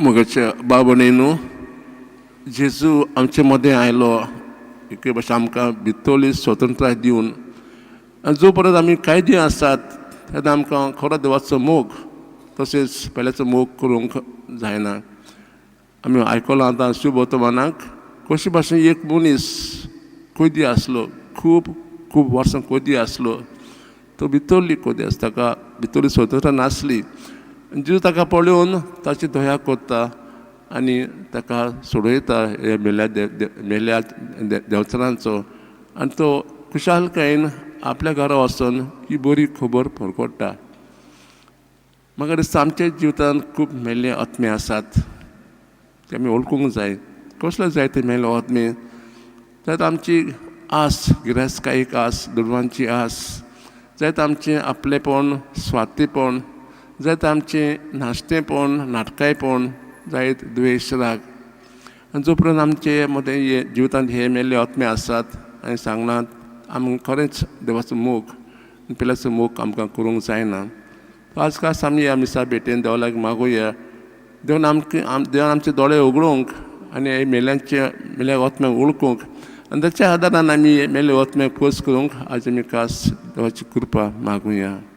मोगाच्या बाबणेनू, जेजू आमचे मदें आयलो एके भाशेन आमकां भितरली स्वतंत्रताय दिवन. आनी जो पर्यंत आमी कायदे आसात तेन्ना आमकां खरो देवाचो मोग तशेंच पेल्याचो मोग करूंक जायना. आमी आयकलां आतां शुभ वर्तमानाक कशे भाशेन एक मनीस कैदी आसलो, खूब खूब वर्सां कैदी आसलो. तो भितरली कैदी आसता, ताका भितरली स्वतंत्रता नासली. जेजू ताका पळोवन ताची दया करता आनी ताका सोडयता हे मेल्या मेल्या देंवचारांचो. आनी तो खुशालकायेन आपल्या घरा वचून ही बरी खबर परगट्टा. म्हाका दिसता आमच्या जिवितांत खूब मेल्ले आत्मे आसात, ते आमी वळखूंक जाय. कसले जाय ते मेल्ले आत्मे? जायत आमची आस, गिरेस्तकायेक आस, दुडवांची आस, जायत आमचें आपलेपण, स्वार्थीपण, जायत आमचें नाश्तेपण, नाटकायपण, जायत द्वेश, राग. आनी जो पर्यंत आमचे मदें हे जिवितांत हे मेल्ले आत्मे आसात आनी सांगनात, आमकां खरेंच देवाचो मोग, पेल्याचो मोग आमकां करूंक जायना. आज खास आमी ह्या मिसा भेटेन देवा लागीं मागुया, देवान आमकां, देवान आमचे दोळे उगडूंक आनी हे मेल्यांचे मेल्या आत्म्याक वळखूंक आनी ताच्या आदारान आमी मेल्ले आत्म्याक पयस करूंक आज आमी खास देवाची कृपा मागुया.